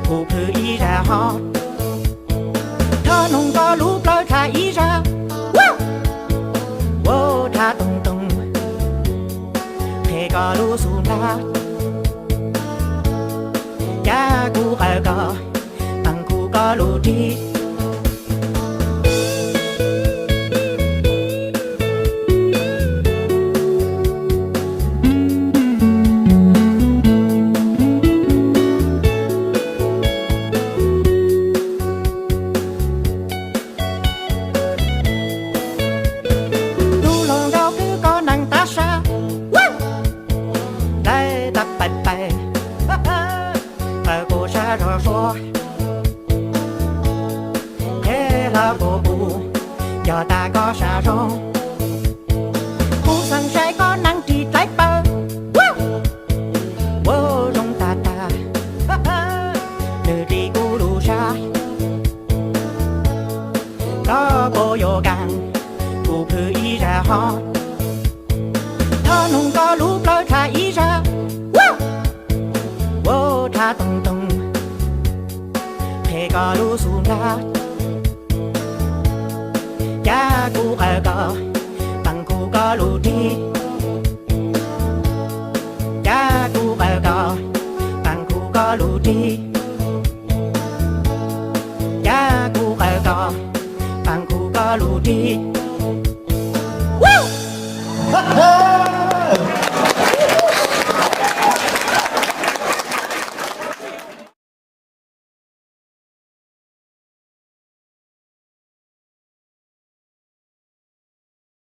kuv plhws ib zag ho. Thov noog koj lub plawv tha ib zag, ua tha toog toog, qhia koj lub xub npab, cav kuv qawm koj, peem kuv koj lub rig. Tub hluas nkauj kwv koj nees tab sab, dai tag pais pais, qawm kuv sab zog suab, qhia hlo kuv kuv, yog tas koj sab zoo. Kuv xeem saib koj nees ris dlaib paws, ua zoo tag tag, nws ris kuv lub sab. Koj puas yuav kaam, kuv plhws ib zag ho. Thov noog koj lub plawv tha ib zag, ua tha toog toog, qhia koj lub xub npab, cav kuv qawm koj, peem kuv koj lub rig. Cav kuv qawm koj, peem kuv koj lub rig. Cav kuv qawm koj, peem kuv koj lub rig.